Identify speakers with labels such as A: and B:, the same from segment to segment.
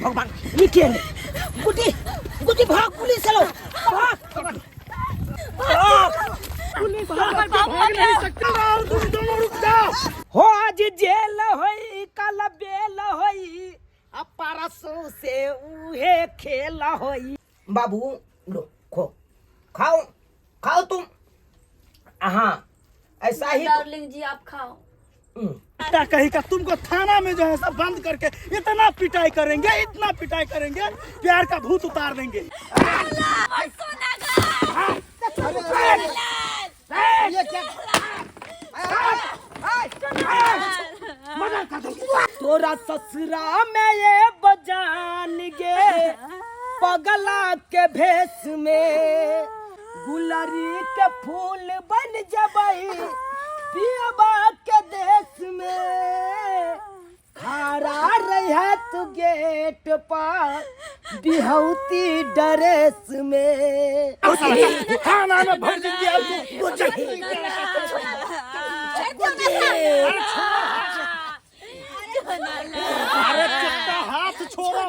A: भगवान ई के है गुड्डी गुड्डी भाग पुलिस चलो भाग भाग
B: पुलिस भाग नहीं सकते और तुम दोनों रुक जाओ।
A: हो आज जेल होई कल बेल होई आ परसों से उहे खेल होई। बाबू लो खो खाओ खाओ तुम। हाँ ऐसा ही
C: डार्लिंग जी आप खाओ।
B: क्या कहीं का तुमको थाना में जो है सब बंद करके इतना पिटाई करेंगे, इतना पिटाई करेंगे, प्यार का भूत उतार देंगे।
A: तोरा ससुरा में ये बजान गे पगला के भेष में गुलरी के फूल बन जबई पियबा के देश में खारा रहा तू गेट पर बिहौती ड्रेस में।
B: थाना में भर देंगे आपको। अरे कुत्ता हाथ छोड़ो।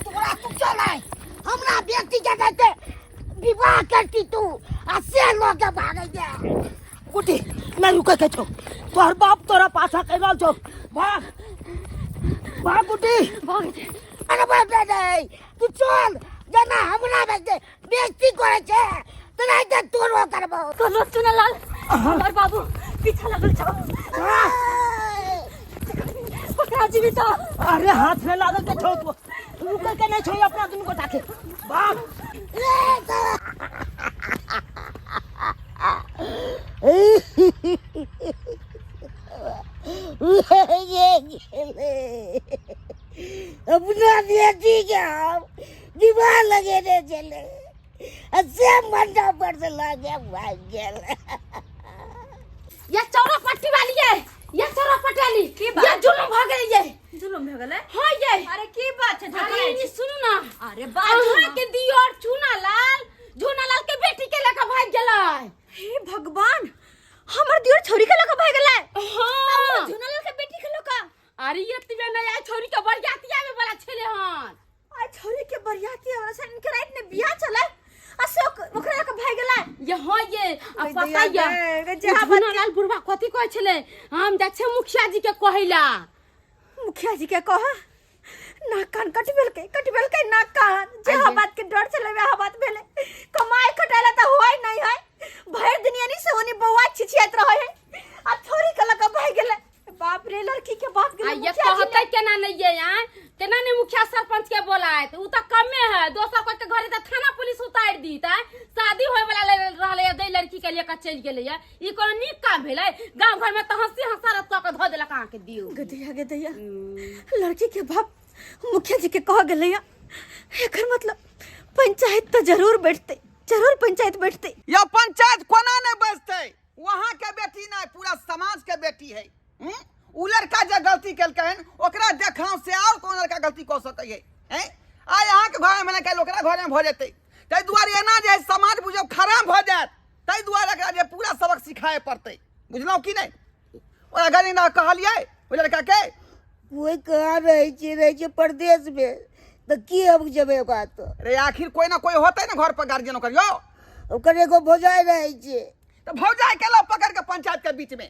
D: तोरा तू चल आय हमरा बेटी के देते विवाह करती तू आ से लोग के भागे दे।
A: गुड्डी नहीं रुके के छौ, तोहर बाप तोरा पाछा कर रहल छौ। भाग भाग गुड्डी
C: भाग।
D: अरे बाप रे रे, तू चल जेना हमरा बेटी बेइज्जती करे छे तेना के तोरो करबो।
C: कोनो चुनालाल हमर बाबू पीछा लगल छौ। पकड़ा जीवी तो।
A: अरे हाथ में लागल के छौ, तू रुके के नहीं छौ अपना दुनू गोटा के। भाग।
D: ये गेले अपना बेटी के हम विवाह लगेने छलै आ से मंडप पर से लगे भागि गेल।
E: ये चौरा पट्टी वाली है, ये चौरा पट्टी वाली
C: की बात?
E: ये जुलुम भ गेलै ये।
C: जुलुम भ गेलै?
E: हां ये।
C: अरे की बात छै?
E: अरे ई सुनू ना।
C: अरे बाजू
E: अहाँ
C: ना।
E: के दियोर चूना लाल झूना लाल के बेटी के लके भाग गेलै।
C: हे भगवान, हमर दियोर छोरी के लके भाग गेलै?
E: हां।
C: झूना लाल के बेटी के लके?
E: अरे एतबे नया छोरी के बरियाती आवे वाला छेले हन।
C: आ छोरी के बरियाती आवे वाला छे, इनके रात में बियाह चले आ से ओकरा लके भाग गेलै।
E: ये हां ये, आ
C: ओइ
E: पता
C: दैया
E: ये,
C: गे, गे, जहाँ
E: झूना लाल बुढ़वा कथी कहै छले, हम जाइ छियै मुखिया जी के कहैला।
C: मुखिया जी के कह नाक कान कटबेलकै, कटबेलकै नाक कान। जे
E: आइये।
C: बात के डर छलै वएह बात भेलै। कमाई खटाइला तऽ होय नहीं है, भरि दिन यानी से ओनी बौआ छिछियाइत रहै है आ छोरी के लऽ कऽ भागि गेलै। बाप रे, लड़की के बाप गेलै।
E: आ ये
C: मुखिया जी
E: कहतै केना नहीं ये, आँय केना नहीं मुखिया सरपंच के बोलायत? उ तऽ कमे है, दोसर कोई के घरे तऽ थाना पुलिस उतारि दीत। आँय शादी होय वाला रहलै दै लड़की के लेके चलि गेलै। ई कोनो नीक काम भेलै? गांव घर में तऽ हंसी हंसारत कऽ के धऽ देलक अहाँके दियौ।
C: गदैया गदैया, लड़की के बाप मुखिया जी के कह गेलै, एकर मतलब पंचायत तऽ जरूर बैठतै, जरूर पंचायत बैठतै।
F: या पंचायत कोना नहीं बैठतै? वहाँ के बेटी नहीं, पूरा समाज के बेटी है। उ लड़का जे गलती केलकै हन ओकरा देखाव से और कोन लड़का गलती कऽ सकै है? हैं? आइ अहाँके घरमे भेलै, काल्हि ओकरा घरमे भऽ जेतै। ताहि दुआरे एना जे समाज बुझब खराब भऽ जायत, ताहि दुआरे एकरा जे पूरा सबक सिखाए पड़तै, बुझलहुँ कि नहि? ओकरा गली ना कहलियै ओहि लड़का के।
D: कोई कहाँ रहै छै? रहै छै परदेश में, तऽ की हम जेबै ओकरा तऽ?
F: अरे आखिर कोई ना कोई होतै ने घर पर गार्जियन ओकर यौ।
D: ओकर एगो भौजाइ रहै छै।
F: तऽ भौजाइ के लऽ पकड़ के पंचायत के बीच में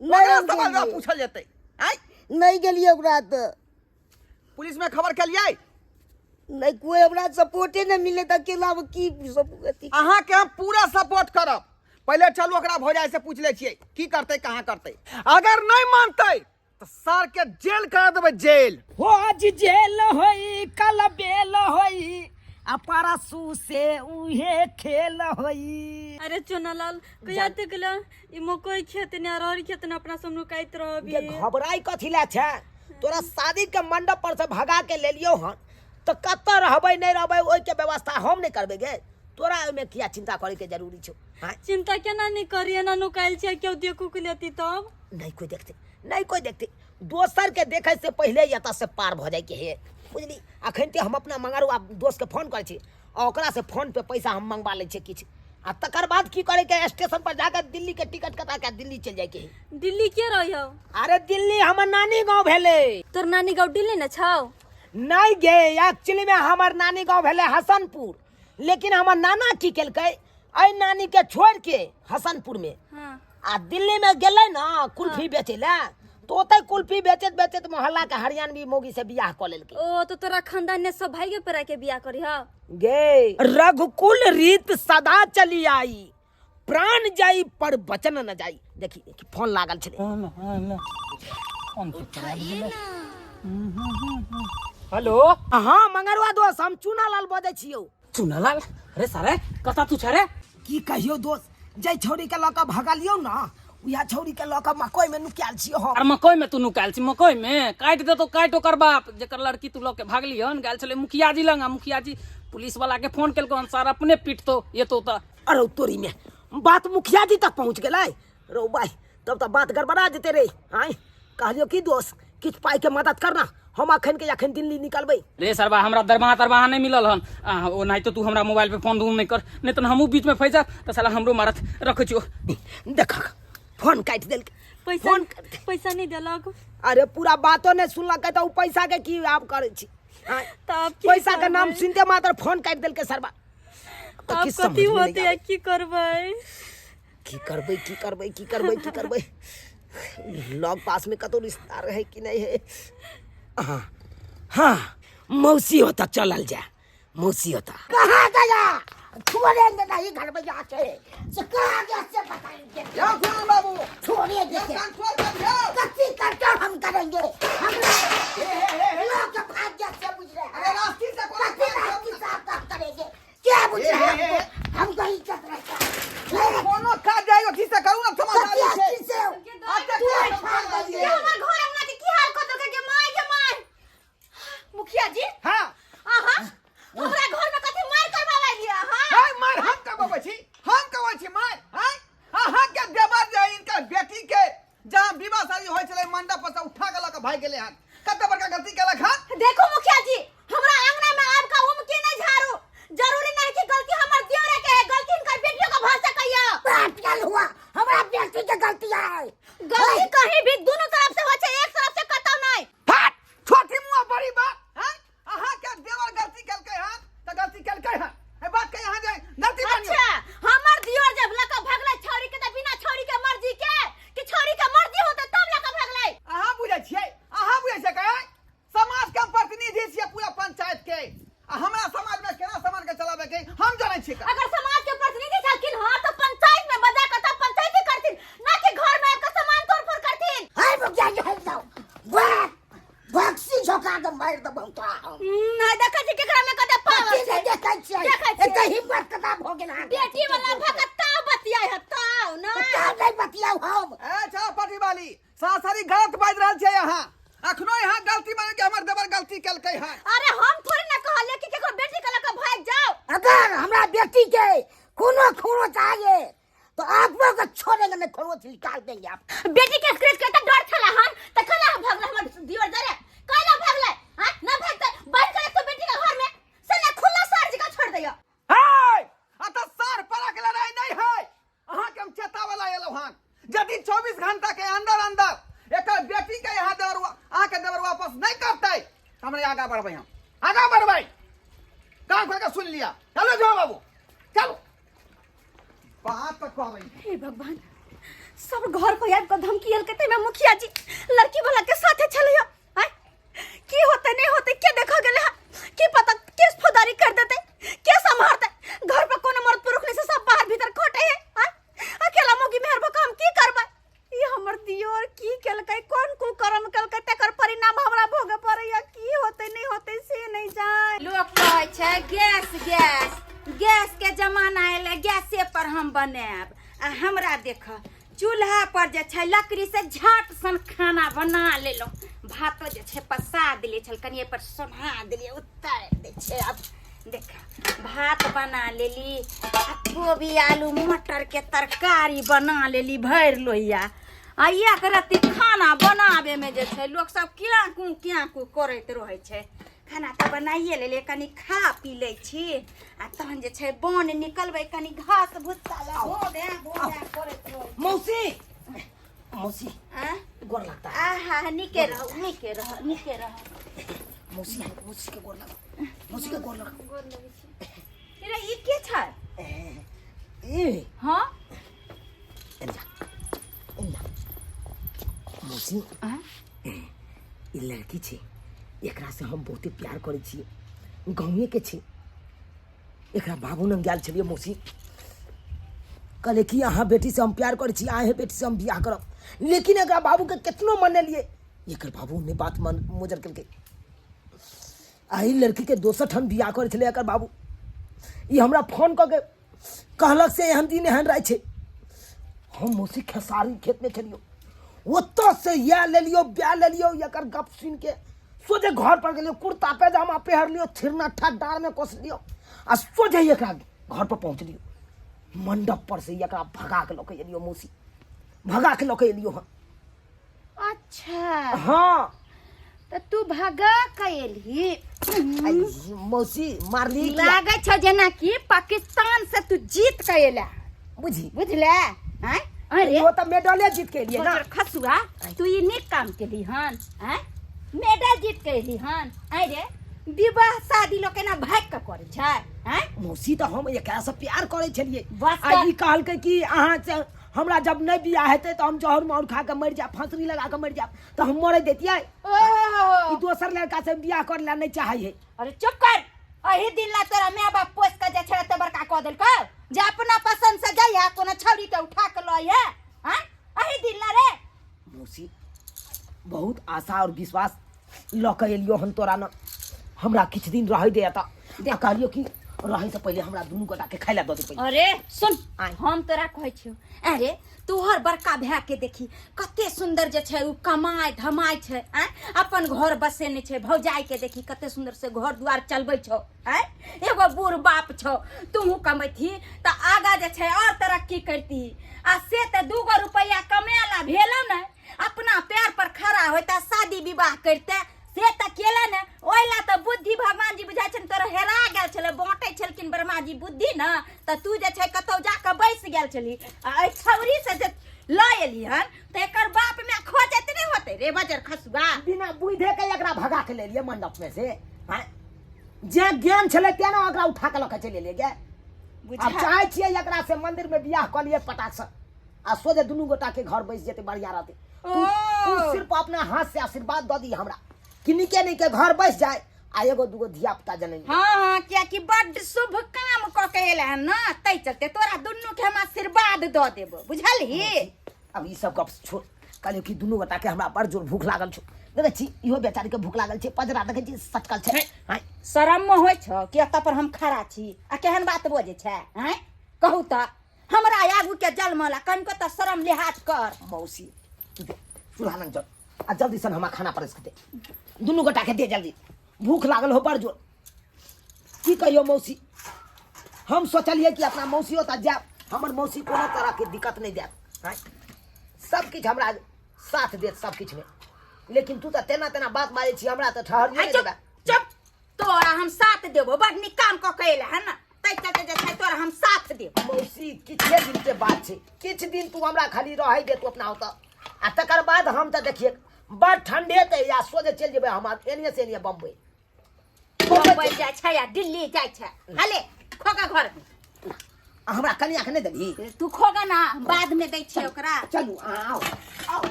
D: नहि
F: ओकरा
D: हम
F: सवाल
D: गेलियै।
F: पूछल जेतै। आँय
D: नहि गेलियै ओकरा तऽ।
F: पुलिस में खबर केलियै?
D: नहीं, कोई हमरा सपोर्टे नहीं मिले तऽ अकेला हम की सब अथी।
F: अहाँ के हम पूरा सपोर्ट करब। पहले चलू ओकरा भौजाइ से पूछ लै छियै की करतै कहाँ करतै। अगर नहीं मानतै तऽ सर के जेल करा देबै, जेल।
A: हो आज जेल होई कल बेल होई आ परसू से उहे खेल होई।
C: अरे चुनालाल कहिया तक ला ई मकई खेत ने अरहर खेत ने अपना सब नुकाइत रहबी?
A: ये घबराई कथी ला छै? तोरा शादी के मंडप पर से भगा के लेलियो हन तऽ कतऽ रहबै नहीं रहबै ओहि के व्यवस्था हम नहीं करबै गे। तोरा ओहिमे किया चिंता करे के जरूरी छौ? हाँ?
C: चिंता केना नहीं करी, एना नुकायल छै, केओ देखू के लेती तब।
A: नहीं कोई देखते, नहीं कोई देखते। दोसर के देखे से पहले एतऽ से पार भऽ जाइके है, बुझली। अखन ते हम अपना मंगरुआ दोस्त के फोन करै छी आ ओकरा से फोन पे पैसा हम मंगवा लै छियै किछु, आ तकर बाद की करे के स्टेशन पर जाकर दिल्ली के टिकट कटा के दिल्ली चलि जाइके है।
C: दिल्ली के रहियो?
A: अरे दिल्ली हमर नानी गांव भेलै।
C: तोर नानी गांव दिल्ली ने छौ?
A: नहीं गे, एक्चुअली में हमर नानी गांव भेलै हसनपुर, लेकिन हमर नाना की केलकै एहि नानी के छोड़ के हसनपुर में आ दिल्ली में गेलै ना कुल्फी बेचै लए, तो ओतै कुल्फी बेचैत बेचैत मोहल्ला के हरियाणवी मौगी से बियाह कऽ लेलकै।
C: ओ तो तोरा खानदान ने सब भाई के परा के बियाह करी ह?
A: गे रघुकुल रीत सदा चली आई, प्राण जाई पर बचन न जाई। देखी देखी फोन लागल छलै।
G: हेलो।
A: हाँ मंगरुआ दोस्त, हम चूनालाल बजै छियौ।
G: चूनालाल? अरे सारे कतऽ तू छे रे?
A: की कहियौ दोस्त, जै छौड़ी के लऽ कऽ भगलियौ ना, उएह छौड़ी के लऽ कऽ मकई में नुकायल छियौ हम।
G: अरे मकई में तू नुकायल छी? मकई में काटि देतौ, काटि ओकर बाप जेकर लड़की तू लऽ के भागली हन। गेल छलै मुखिया जी लग, आ मुखिया जी पुलिस वाला के फोन केलको हन, सार अपने पीटतो एतो तऽ।
A: अरे तोरी में बात मुखिया जी तक पहुंच गेलै रौ भाई, तब तऽ बात गड़बड़ा जेतै रे। आँय कहलियौ की दोस्त, किछु पाई के मदद करना, हम अखन के अखन दिल्ली निकलबै।
G: रे सरबा, हमरा दरमाहा तरमाहा नहीं मिलल हन, ओ नहीं तो तू हमरा मोबाइल पे फोन उन नहीं कर, नहीं तो हमहूँ बीच में फंस जाब तो साला हमरो मारत। रखै छियौ।
A: देख फोन काटि देलकै।
C: पैसा
A: फोन काटि देलकै।
C: पैसा नहीं देलक।
A: अरे पूरा बातो नहीं सुनलकै तऽ ओ पैसा के की आब करै छी? आँय,
C: तब की
A: पैसा के नाम
C: करबै?
A: सुनते मात्र फोन काटि देलकै सरबा। तऽ
C: आब
A: की समझ
C: कथी
A: में नहीं
C: होतै आ
A: आबै।
C: की करबै?
A: की करबै, की करबै, की करबै, की करबै? लग पास में कतौ रिश्तेदार है कि नहीं है? हाँ हाँ मौसी होता, चलल जा मौसी होता।
D: कहाँ गया? छोड़ेंगे नहीं घर में जाके, से कहाँ गया से बताएंगे।
F: जाओ सुन बाबू,
D: छोड़ेंगे
F: जाओ, कान खोल कर जाओ।
D: कच्ची करके हम करेंगे, हम लोग के भाग गया से बुझ रहे हैं।
F: अरे रास्ते से कोई
D: कच्ची रास्ते से आप काम करेंगे क्या बुझ रहे हैं? हमको हमको इज्जत रहता है।
F: कोनो काज जाय अथी से करू ना, समझदारी
D: कच्ची
F: से।
D: रास्ते से
F: अच्छा,
D: तू
F: क्या
D: छोड़ देंगे।
C: ये हमर घर अंगना के की हाल कर देलकै के माय के माय। मुखिया जी।
F: हाँ।
C: आहा हमरा घर में कथी मार करवावे लिया? हां
F: हाय मार हम करवाबै छी, हम करवाबै छी मार। हाय अहाँ के देवर जे इनकर बेटी के जहाँ विवाह शादी होय छलै मंडप पर से उठा के लऽ के भागि गेलै हन, कते बड़का गलती केलक हन।
C: देखो मुखिया जी, हमरा अंगना में आब का उमकी नहीं झाड़ू, जरूरी नहीं कि गलती हमर दियोरे के है, गलती इनकर बेटियों का भर सकैया।
D: प्रैक्टिकल हुआ, हमरा बेटी के गलती है।
C: गलती कहीं भी दोनों तरफ से हो छै, एक तरफ से कतौ नहीं।
F: फट छोटी मुआ बड़ी बात हैं, अहाँ के देवर गलती केलकै हन त गलती केलकै हन, ए बात के यहाँ जाय गलती मानियो।
C: अच्छा हमर दियोर जब लका भगलै छौड़ी के त बिना छौड़ी के मर्जी के, कि छौड़ी के मर्जी होते तब लका भगलै।
F: अहाँ बुझै छियै, अहाँ बुझै छियै के समाज के हम प्रतिनिधि छियै पूरा पंचायत के, आ हमरा समाज में केना समाज के चलाबै के हम जानै छियै।
C: अगर समाज के प्रतिनिधि छलखिन हां तो पंचायत में बजा के तब पंचायती करथिन, ना कि घर में आबि के सामान तोड़फोड़ करथिन।
D: हाय मुखिया जी, हट जाओ, वाह बक्सी झोका के मार देबौ तोरा हम।
C: नहीं देखै छी केकरा में कते पावर
D: कथी
C: छै।
D: नहि देखै छियै?
C: देखै छियै।
D: एते हिम्मत कता भऽ गेल अहाँके?
C: बेटी वाला भगत ताव बतियाइ है ताव ना।
D: ताव नहि बतियाउ हम।
F: ए छा पटी वाली सासरी गलत बाजि रहल छै अहाँ, अखनो यहाँ गलती माने कि हमर देवर गलती केलकै हन।
C: अरे हम थोड़ी ना कहलियै कि केकरो बेटी के लऽ के भागि जाओ।
D: अगर हमरा बेटी के कोनो खूनो चाहिए तो आप लोग को छोड़ेंगे नहीं, खरोच निकाल देंगे आप।
C: बेटी के स्क्रैच के त डर छला हन त कला भागल हमर दियोर जरे, कला भागलै? हां ना भागतै, बंद करे तो बेटी के घर में से ना खुला सार जगह छोड़ दियो।
F: हे आ त सार परा के लड़ाई नहीं है, अहाँ के हम चेतावला एलौ हन, यदि 24 घंटा के अंदर अंदर एकर बेटी के यहाँ देवर अहाँ के देवर वापस नहीं करतै त हमरा आगा बढ़बै, हम आगा बढ़बै। कान खोल के सुन लिया। चलो जाओ बाबू, चलो बात त कहबै।
C: हे भगवान, सब घर पर आबि कऽ धमकी एलकै तैमे मुखिया जी लड़की वाला के साथे छलै हँ। आँय की होतै नहीं होतै के देखऽ गेलै हँ, की पता केस फौजदारी कर देतै, के सम्हारतै? घर पर कोनो मर्द पुरुष नहीं से सब बाहर भीतर खटै है। आँय अकेला मौगी मेहर भऽ कऽ हम की करबै? ई हमर दियोर की केलकै, कोन कुकर्म केलकै, तकर परिणाम हमरा भोगऽ पड़ैया। की होतै नहीं होतै से नहीं जान।
E: लोक कहै छै गैस गैस गैस के जमाना एलै, गैसे पर हम बनायब, आ हमरा देख चूल्हा पर जे छै लकड़ी से झट सन खाना बना लेलहुँ। भातो जे छै पसा देलियै छल, कनिए पर सोन्हा देलियै, उतारि दै छै। आब देख भात बना लेली, आ कोबी आलू मटर के तरकारी बना लेली भरि लोहिया।
C: आ एक रत्ती खाना बनाबे में जे छै लोक सब क्याँ कू क्याँ कू करैत रहै छै। खाना तऽ बनाइए लेलियै, कनि खा पी लै छी आ तहन जे छै बन निकलबै कनि घास भुस्सा लए। हो दे हो दे करैत रहै।
A: मौसी, मौसी।
C: आँ?
A: गोर लगता है।
C: आहा, नीके रहू, नीके रह, नीके रह।
A: मौसी, मौसी के गोर लग, मौसी के गोर लग।
C: रे, ई के छै?
A: ए।
C: हाँ।
A: एने जा, एने जा। मौसी।
C: आँ?
A: ई लड़की छै, एकरा से हम बहुते प्यार करै छी। गाँवे के छै। एकरा बाबू लग गेल छलियै मौसी, कहले कि अहाँ बेटी से हम प्यार करै छी, अहें बेटी से हम बियाह करब। लेकिन एकरा बाबू के केतनो मनेलियै, एकर बाबू ने बात मन मोजर केलकै। एहि लड़की के दोसर ठाम बियाह करै छलै एकर बाबू। ई हमरा फोन कऽ के कहलक से एहन दिन एहन राति छै। हम मौसी खेसारी खेत में छलियो, ओतऽ से इएह लेलियो ब्याह लेलियो। एकर गप सुनि के सोझे घर पर गेलियो, कुर्ता पैजामा पहिरलियो, छिरना ठा डाँड़ में कसलियो आ सोझे एकरा घर पर पहुँचलियो। मंडप पर से एकरा भगा के लऽ के एलियो मौसी, भगा के लऽ के एलियो हन।
C: अच्छा।
A: हाँ।
C: तऽ तू भगा के एलही?
A: आई, मौसी मारली किया?
C: लागै छौ जेनाकि पाकिस्तान से तू जीत के एला।
A: बुझी।
C: बुझले? आँय? अरे।
A: वो तऽ मेडले जीत के एलियै ना।
C: बजर खसुआ, तू ई नीक काम केली हन? आँय, मेडल जीत के एली हन? आँय रे, विवाह शादी लोक एना भागि के करै छै? आँय?
A: मौसी, तऽ हम एकरा से प्यार करै छलियै।
C: बस
A: आ
C: कर।
A: ई कहलकै कि अहाँ से हमरा जब नहि बियाह हेतै तऽ हम जहर माउर खा के मरि जायब, फांसरी लगा के मरि जायब, तऽ हम मरै दैतियै?
C: ओहो।
A: ई दोसर लड़का से बियाह कर ला नहीं चाहे है।
C: अरे चुप कर। एही दिन ला तोरा माय बाप पोस के जे छै एते बड़का कऽ देलकौ जे अपना पसंद से जाइया कोनो छौड़ी के उठा के लऽ आइ? एही दिन ला रे?
A: मौसी, बहुत आशा और विश्वास लऽ के एलियो हन तोरा न। हमरा किछु दिन रहै दे एतऽ। आ कहलियो कि रहै से पहिले हमरा दुनू गोटा के खाइ ला दऽ दे पहिले।
C: अरे सुन।
A: आय।
C: हम तोरा कहै छियौ, अरे तोहर बड़का भाय के देखी, कते सुंदर जे छै उ कमाय धमाय छै। आँय, अपन घर बसेने छै। भौजाई के देखी, कते सुंदर से घर दुआर चलबै छौ। आँय, एगो बूढ़ बाप छौ, तूहू कमैतही तऽ आगा जे छै और तरक्की करती। आ से तऽ दूगो रुपैआ कमेला भेलौ ने, अपना पैर पर खड़ा होता, शादी विवाह करते, से तऽ केला ने। ओहि ला तऽ बुद्धि भगवान जी बुझाइ छनि तोरा हेरा गेल छलै। बाँटै छलखिन ब्रह्मा जी बुद्धि ने, तऽ तू जे छै कतौ जाकऽ बैस गेल छलही आ एहि छौरी से जे लऽ एली हन तऽ एकर बाप माय खोजैत नहि होतै रे बजर खसुआ?
A: बिना बुझे के एकरा भगा के लेलियै मंडप में से। आँय? जे ज्ञान छलै तेना ओकरा उठा के लऽ के चलि एलियै गे।
C: बुझा।
A: आब चाहै छियै एकरा से मंदिर में बियाह कऽ लियै पटाक से आ सोझे दुनू गोटा के घर बैस जेतै, बढ़िया रहतै। तू तू सिर्फ अपना हाथ से आशीर्वाद दऽ दी हमरा कि निके निके घर बैस जाए आ एगो दूगो धिया पुता जनम।
C: हाँ हाँ, कियाकि बड्ड शुभ काम कऽ के एले हन ना, तै चलते तोरा दुनू के हम आशीर्वाद दऽ देबो, बुझलही?
A: अब ई सब गप छोड़। कहलियौ कि दुनू गोटा के हमरा बड़ जोर भूख लागल छौ। देखै छी, इहो बेचारी के भूख लागल छै, पजरा देखै छी सटकल छै। आँय?
C: शरम होइ छौ कि एतऽ पर हम खड़ा छी आ केहन बात बजै छै? आँय, कहू तऽ, हमरा आगू के जलमला कनिको तऽ शरम लिहाज कर।
A: मौसी, तू दे चूल्हा लग चल आ जल्दी सन हमरा खाना परस के दे, दुनू गोटा के दे जल्दी, भूख लागल हो बड़ जोर। की कहियो मौसी, हम सोचलिए कि अपना मौसी ओतऽ जायब, हमर मौसी कोनो तरह के दिक्कत नहीं देत। आँय? सब किछु हमरा साथ देत सब किछु में, लेकिन तू तऽ तेना तेना बात बाजै छी, हमरा तऽ ठहरिए नहि
C: चुप।
A: देबे।
C: चुप, तोरा हम साथ देबो। बड़ नीक काम कऽ के एले हन, तै चलते जे छै तोरा हम साथ देबो।
A: मौसी, किछे दिन के बात छै, किछु दिन तू हमरा खाली रहै दे तू अपना ओतऽ आ तकर बाद हम तऽ देखिए बड़ ठंडे या सोझे चलि जेबै हम एनिए से एनिए बम्बई।
C: बम्बई जाइ छै या दिल्ली जाइ छै, हाले खोगा घर में।
A: आ हमरा कनिया के नहि देबही?
C: तू खोगा ना, हम बाद में दै छियै ओकरा।
A: चलू, अहाँ आउ, आउ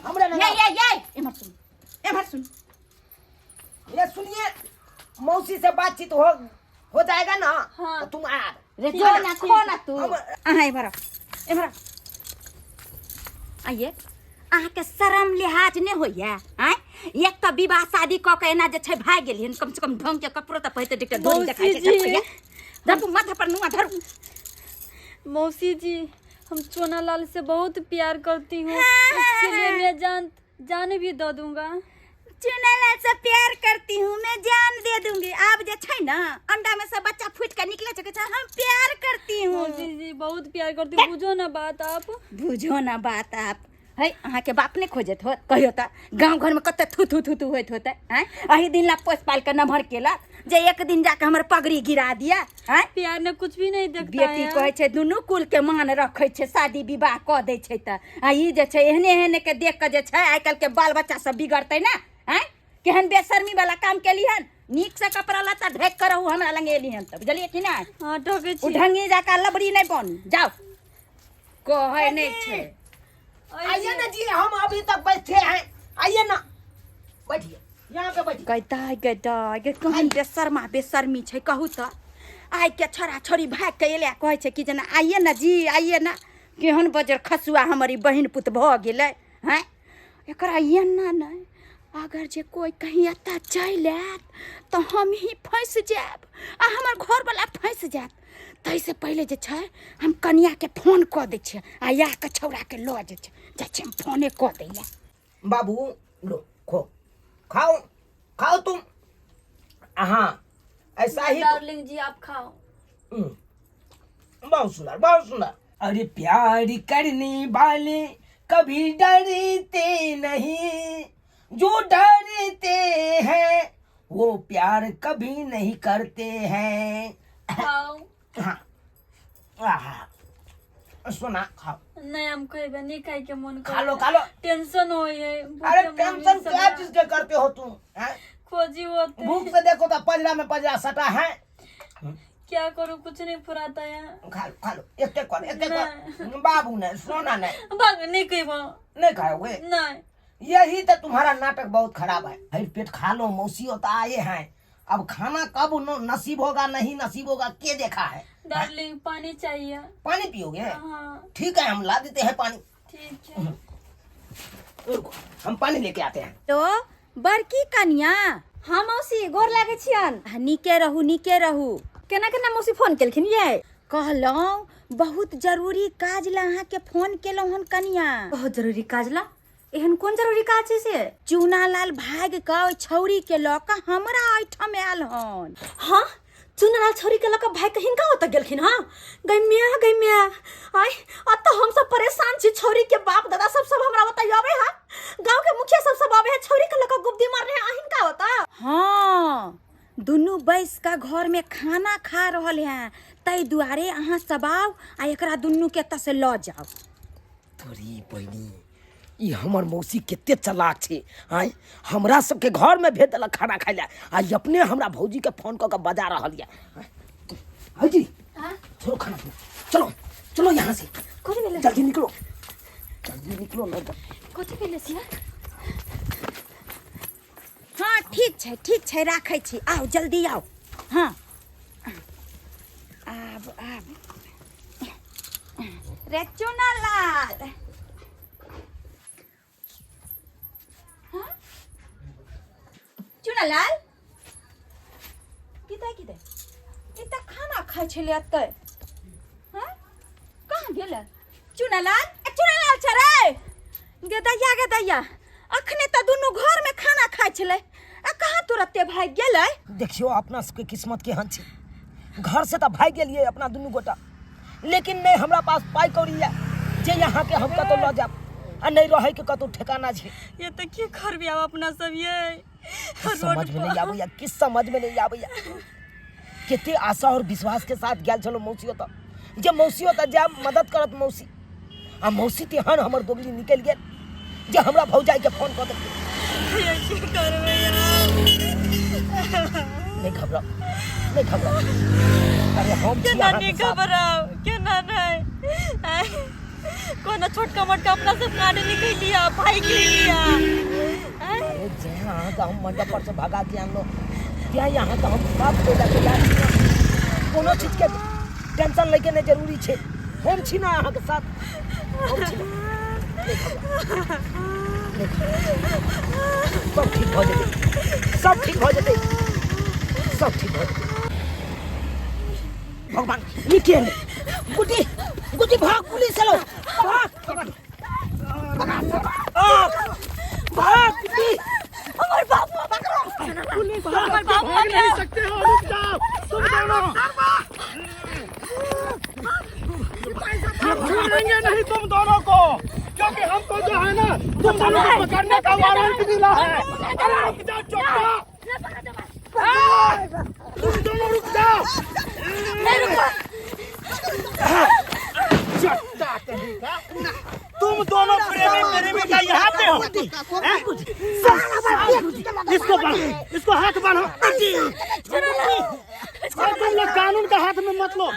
A: हमरा लग
C: ये
A: आउ।
C: ये ये, एम्हर सुन, एम्हर सुन।
A: ये सुनिए, मौसी से बातचीत हो जाएगा ना?
E: हाँ।
A: तो तुम आ
C: रे जो ना, खो ना तू। अहाँ एम्हर आउ, एम्हर आउ। आइए, अहाँके शरम लिहाज नहि होइया? आँय, एक तऽ विवाह शादी कऽ के एना जे छै भागि गेलियै, कम से कम ढंग के कपड़ो तऽ पहिरते। एकटा डोरी देखाइ छै।
H: मौसी जी।
C: धरू, माथा पर नुआ धरू।
H: मौसी जी, हम चोना लाल से बहुत प्यार करती हूँ, उसके लिए मैं जान जान भी दे दूंगा।
C: चुनालाल से प्यार करती हूँ, मैं जान दे दूंगी। आब जे छै ना अंडा में से बच्चा फूट के निकले छै, कहै छै हम प्यार करती हूँ।
H: मौसी जी, बहुत प्यार करती हूँ, बुझो ना बात आप।
C: बुझो ना बात आप। है अहाँके बाप नहि खोजैत होत कहियो तऽ गाँव घरमे कते थू थू थू थू होइत होतै आँय एहि दिन ला पोसि पालि कऽ नमहर केलक जे एक दिन जाके हमर पगड़ी गिरा दिया आँय
H: प्यार ने कुछ भी नहीं देखता
C: बेटी
H: है
C: कहै छै दुनू कुल के मान रखै छै शादी विवाह कऽ दै छै तऽ आ ई जे छै एहने एहने के देख कऽ जे छै आइ काल्हि के बाल बच्चा सब बिगड़तै ने आँय केहन बेशर्मी वाला काम केली हन नीक से कपड़ा लत्ता ढक कर रहू हमरा लंग एली हन तऽ बुझलियै कि नहि
H: हाँ ढके
C: ओ
H: छी
C: ढंगी जाका लबड़ी नहि बनू जाउ कहै नहि छै
A: आइए ना जी, हम अभी तक बैठे हैं, आइए ना, बैठिए यहाँ पे बैठिए।
C: गैदाय गैदाय गे केहन बेशर्मा बेशर्मी छै कहू तऽ। आइ के छोरा छोरी भागि के एलै कहै छै कि जेना आइए ना जी आइए ना। केहन बजर खसुआ हमर ई बहिन पुत भऽ गेलै। हैं एकरा एना नहि, अगर जे कोइ कहीं एतऽ चलि आयत तऽ हम ही फँसि जायब आ हमर घरवला फँसि जायत। ताहिसँ पहिले जे छै हम कनियाके फोन कऽ दै छियै आ आ कऽ छौड़ाके लऽ जाइ छै। जाइ छियै हम फोने कऽ दै लए।
A: बाबू लो खो, खाओ खाओ तुम। हाँ ऐसा ही तो-
H: डार्लिंग जी आप खाओ।
A: बहुत सुंदर बहुत सुंदर। अरे प्यार करने वाले कभी डरते नहीं, जो डरते हैं वो प्यार कभी नहीं करते हैं।
H: खाओ।
A: हाँ। आहा। सुना खाओ।
H: नहीं हम खेबे नहीं, खाए के मन
A: खा लो, खा लो।
H: टेंशन हो है।
A: अरे टेंशन क्या चीज के करते हो तुम? हैं?
H: खोजी होते।
A: भूख से देखो तो पजरा में पजरा सटा है।
H: क्या करूं, कुछ नहीं फुराता है।
A: खा लो खा लो, एक एक कर, एक एक कर। बाबू ने सोना नहीं।
H: भाग नहीं खेबो।
A: नहीं खाओगे?
H: नहीं।
A: यही तो तुम्हारा नाटक बहुत खराब है। फिर पेट खा लो, मौसी होता आए हैं, अब खाना कब नसीब होगा नहीं नसीब होगा के देखा है।
H: डार्लिंग पानी चाहिए।
A: पानी पियोगे?
H: हाँ।
A: ठीक है हम ला देते हैं पानी।
H: ठीक है।
A: रुको हम पानी लेके आते हैं।
C: तो बड़की कनिया।
E: हाँ मौसी गोर लागे छियन।
C: हाँ, नीके रहू नीके रहू।
E: केना केना मौसी फोन केलखिन ये?
C: कहलहुँ बहुत जरूरी काज ला अहाँ के फोन केलहुँ हन कनिया।
E: बहुत जरूरी काज ला? एहन कोन जरूरी काज छै से?
C: चूना लाल भागि कऽ ओहि छौड़ी के लऽ कऽ हमरा एहिठाम आयल हन।
E: हाँ चूना लाल छौड़ी के लऽ कऽ भागि कऽ हिनका ओतऽ गेलखिन? हाँ गै मिया गै मिया, आइ अतऽ हमसब परेशान छी। छौड़ी के बाप दादा सब सब हमरा ओतऽ अबै है, गाँव के मुखिया सब सब अबै है, छौड़ी के लऽ कऽ गुब्दी मारने है हिनका ओतऽ।
C: हाँ दुनू बैस कऽ घर में खाना खा रहल हैं, ताहि दुआरे अहाँ सब आउ आ एकरा दुनू के एतऽ से लऽ जाउ।
A: तोरी बहिनी ई हमर मौसी कते चालाक छै। आँय हमरा सबके घर में भेज देलक खाना खाइ लए आ ई अपने हमरा भौजी के फोन कऽ के बजा रहल यऽ। आँय जी छोड़ो खाना पीना, चलो चलो यहाँ से, जल्दी निकलो जल्दी निकलो ना।
E: कथी भेलै सिया?
C: हाँ ठीक छै ठीक छै, राखै छी, आउ जल्दी आउ। हाँ आब आब रे चूना लाल। हाँ? चूना लाल कितै कितै ई तऽ खाना खाइ छलै एतै। हाँ कहाँ गेलै चूना लाल? ए, चूना लाल छै रे गे दैया गे दैया, अखने तऽ दुनू घर में खाना खाइ छलै आ कहाँ तुरते भागि गेलै?
A: देखियो अपना सबके किस्मत केहन छै, घर से तऽ भागि गेलियै अपना दुनू गोटा, लेकिन नहीं हमरा पास पाई कौड़ी है जे यहाँ के हम कतौ लऽ जायब आ नहीं रहै के कतौ ठिकाना छै।
H: ये तऽ की करबी आब अपना सब ये?
A: समझ में नहीं आबैया, किस समझ में नहीं आबैया। कते आशा और विश्वास के साथ गेल छलहुँ मौसी ओतऽ, जे मौसी ओतऽ जायब मदद करत मौसी, आ मौसी तेहन हमर दोगली निकलि गेल जे हमरा भौजाई के फोन कऽ देलकै।
H: ये की करबै यार?
A: नहीं घबराओ नहीं घबराओ, अरे हम छी
H: केना
A: अहाँके
H: नहीं
A: साथ।
H: घबराओ केना नहीं? कोनो छोटका मोटका अपना सब कांड निकल लिया भाई के लिया।
A: अरे जहाँ अहाँके हम मंडप पर से भगा के आनलहुँ ત્યાં यहाँ के हम साफ कोयला के यार कोनो चीज के टेंशन लैके नहीं जरूरी छै, हम छी ना अहाँके साथ, हम छी ना। नहीं घबराउ, नहीं घबराउ। सब ठीक भऽ जेतै, सब ठीक भऽ जेतै, सब ठीक भऽ जेतै। भगवान ई के है? गुड्डी गुड्डी भाग, पुलिस एलो, भाग भाग भाग गुड्डी।
C: हमर बाबू पकड़ो,
B: पुलिस भाग नहीं सकते हो, रुक जाओ तुम दोनों, छूटेंगे नहीं तुम दोनों को, क्यों कि हमको जो है ना तुम दोनों को पकड़ने का वारंट मिला है। अरे रुक जाओ चोट्टा, तुम दोनों रुक जाओ। चट्टा कहीं का, तुम दोनों प्रेमी प्रेमिका यहाँ पे हो हैं? इसको बांधो, इसको हाथ बांधो। और तुम लोग कानून का हाथ में मत लो।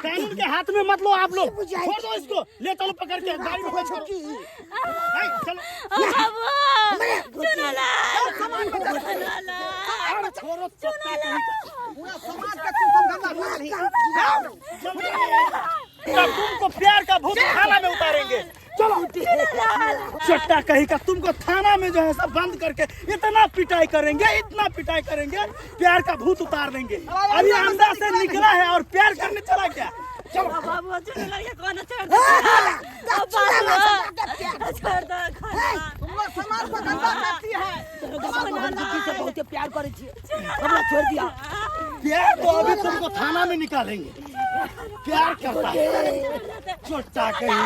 B: कानून के हाथ में मत लो आप लोग, छोड़ दो इसको, ले चलो पकड़ के गाड़ी में बैठो। चलो छोड़ो, तुमको प्यार का भूत थाना में उतारेंगे। चलो चट्टा कहीं का, तुमको थाना में जो है सब बंद करके इतना पिटाई करेंगे, इतना पिटाई करेंगे, प्यार का भूत उतार देंगे। अभी अंदर से निकला है और प्यार करने चला गया। चलो
F: तुम लोग समाज को गंदा करती है।
A: बहुत प्यार करे छी, हमरा छोड़ दिया।
B: प्यार तो अभी तुमको थाना में निकालेंगे। प्यार करता है चोटा कहीं।